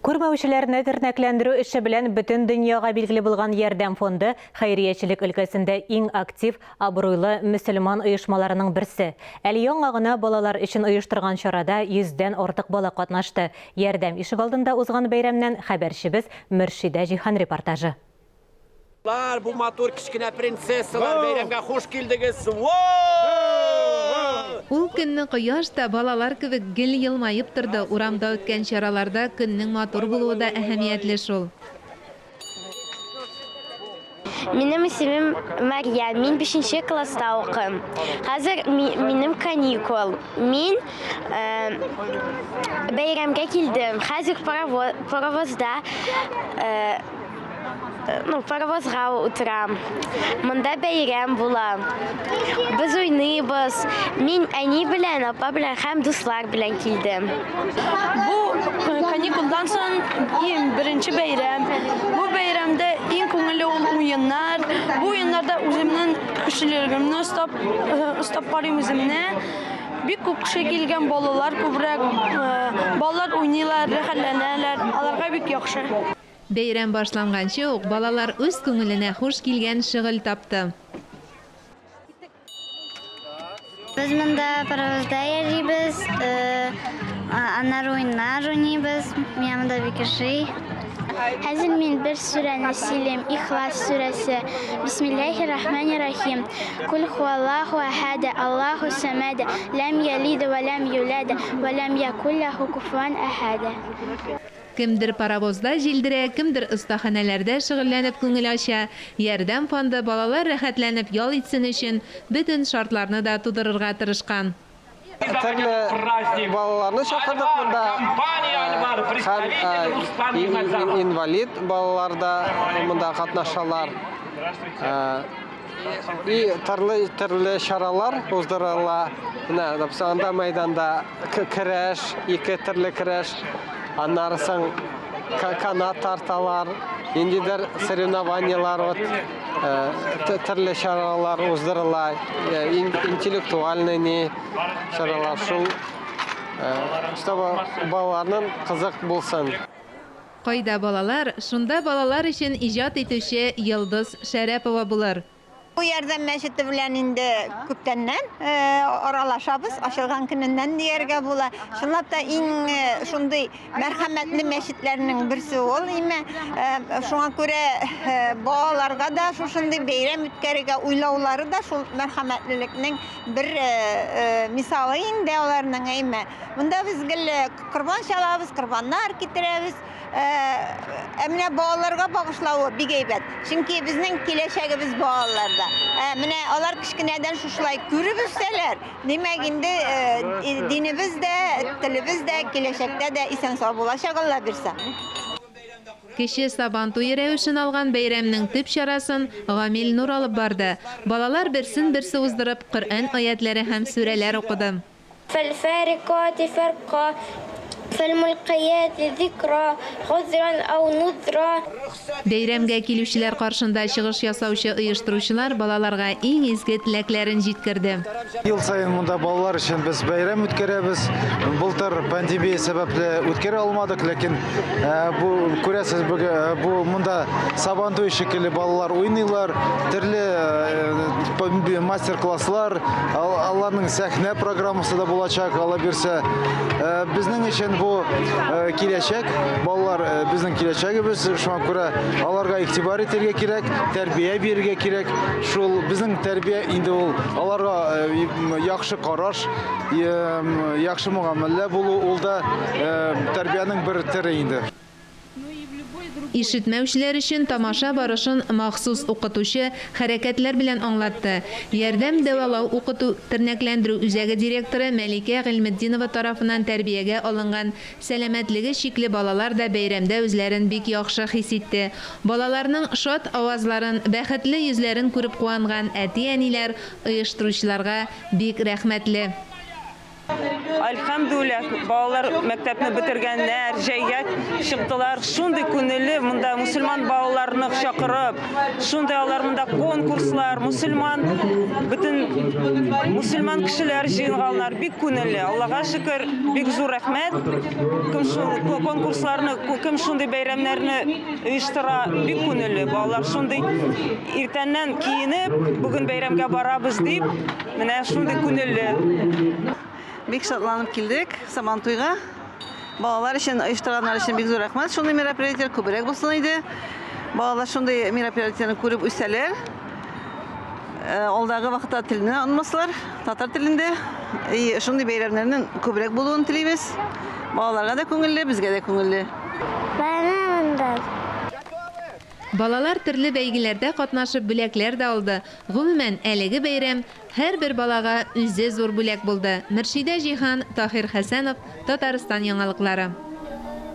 Күрмәүчеләрне тернәкләндерү эше белән бөтен дөньяга билгеле булган Ярдәм фонды хәйриячелек өлкәсендә иң актив, абруйлы мөселман оешмаларының берсе. Әле яңа гына балалар өчен оештырган чарада йөздән артык бала катнашты. Ярдәм ишегалдында узган бәйрәмнән хәбәрчебез Мөршидә Җиһан репортажы. Лар, бу матур кечкенә принцессалар, бәйрәмгә хуш килдегез! Ул көнне кояш та балалар кебек гел елмаеп торды, урамда үткән чараларда көннең матур булуы да әһәмиятле шул. Минем исемем Мария, мин бишенче класста укыйм. Хәзер минем каникул. Мин бәйрәмгә килдем. Хәзер паровозда Ну, паровозга утырам. Монда бәйрәм була. Без уйныйбыз. Мин әни белән, апа белән һәм дуслар белән килдем. Бу каникулдан соң иң беренче бәйрәм. Бу бәйрәмдә иң күңелле ул уеннар. Бу уеннарда үземнең көчлелегемне остап, остап карыйм үземне. Бик күп кеше килгән, балалар күбрәк. Балалар уйныйлар, рәхәтләнәләр. Аларга бик яхшы. Бәйрәм башланганчы ук балалар үз күңеленә хуш килгән шөгыль тапты. Без монда паровозда йөрибез, аннары уеннар уйныйбыз. Миңа монда бик ошый. Хәзер мин бер сүрәне сөйлим, Ихлас сүрәсе. Бисмиллаһи рахмани рахим. Кул хуаллаху ахада, Аллаху самада, ләм ялид ва ләм юлад, ва ләм якул ләху куфуан ахада. Кемдер паровозда җилдерә, кемдер остаханәләрдә шөгыльләнеп күңел ача. Ярдәм фонды балалар рәхәтләнеп ял итсен өчен бөтен шартларны да тудырырга тырышкан. Төрле балаларны чакырдык монда һәм инвалид балалар да монда катнашалар. И төрле төрле чаралар уздырыла. Менә, допустим, анда мәйданда көрәш, ике төрле көрәш. Аннары соң канат тарталар, ниндидер соревнованиелар, вот, төрле чаралар уздырыла, интеллектуальный не чаралар шул, чтобы балаларның кызык булсын. Кайда балалар, шунда балалар өчен иҗат итүче Йолдыз Шәрәпова булыр. Бу Ярдәм мәчете белән инде күптәннән аралашабыз, ачылган көненнән дияргә була. Чынлап та иң шундый мәрхәмәтле мәчетләрнең берсе ул име. Шуңа күрә балаларга да шушындый бәйрәм үткәрергә уйлаулары да шул мәрхәмәтлелекнең бер мисалы инде аларның, әйме. Монда без гел корбан чалабыз, корбаннар китерәбез. Ә менә балаларга багышлавы бик әйбәт. Чөнки безнең киләчәгебез балаларда. Ә менә алар кечкенәдән шушылай күреп үссәләр, димәк инде динебез дә, телебез дә киләчәктә дә исән-сау булачак, Алла бирса. Кече Сабан туе рәвешен алган бәйрәмнең төп чарасын Гамил Нур алып барды. Балалар берсен-берсе уздырып, Коръән аятьләре һәм сүрәләр укыды. Фәлфарикати фәрка, фәлмулкыяти зикра, гозран ау нузра. Бәйрәмгә килүчеләр каршында чыгыш ясаучы оештыручылар балаларга иң изге теләкләрен җиткерде. Ел саен монда балалар өчен без бәйрәм үткәрәбез. Былтыр пандемия сәбәпле үткәрә алмадык, ләкин бу күрәсез, бу монда Сабантуй шикелле балалар уйныйлар, төрле мастер-класслар, аларның сәхнә программасы да булачак, Алла бирсә. Безнең өчен бу киләчәк, балалар безнең киләчәгебез, шуңа күрә аларга игътибар итәргә кирәк, тәрбия бирергә кирәк. Шул безнең тәрбия инде ул аларга яхшы караш, яхшы мөгамәлә булу, ул да тәрбиянең бер төре инде. Ишетмәүчеләр өчен тамаша барышын махсус укытучы хәрәкәтләр белән аңлатты. Ярдәм дәвалау-укыту тернәкләндерү үзәге директоры Мәликә Гыйльметдинова тарафыннан тәрбиягә алынган сәламәтлеге чикле балалар да бәйрәмдә үзләрен бик яхшы хис итте. Балаларның шат авазларын, бәхетле йөзләрен күреп куанган әти-әниләр оештыручыларга бик рәхмәтле. Альхамдулиллах, балалар мәктәпне бетергәннәр, җәйгә чыктылар. Шундый күңелле монда мусульман балаларны чакырып, шундый алар монда конкурслар, мусульман бөтен мусульман кешеләр җыелганнар. Бик күңелле. Аллага шөкер, бик зур рәхмәт. Кем шул конкурсларны, кем шундый бәйрәмнәрне оештыра, бик күңелле. Балалар шундый иртәннән киенеп, бүген бәйрәмгә барабыз дип, менә шундый күңелле. Бик шатланып килдек Сабантуйга. Балалар өчен оештырганнар өчен бик зур рәхмәт. Шундый мероприятиеләр күбрәк булсын иде. Балалар шундый мероприятиеләрне күреп үсәләр. Э, алдагы вакытта телне онытмаслар, татар телендә. И шундый бәйрәмнәрнең күбрәк булуын телибез. Балаларга да күңелле, безгә дә күңелле. Бәйрәм Балалар төрле бәйгеләрдә катнашып бүләкләр дә алды. Гомумән, әлеге бәйрәм һәрбер балага үзе зур бүләк булды. Мөршидә Җиһан, Таһир Хәсәнов, Татарстан яңалыклары.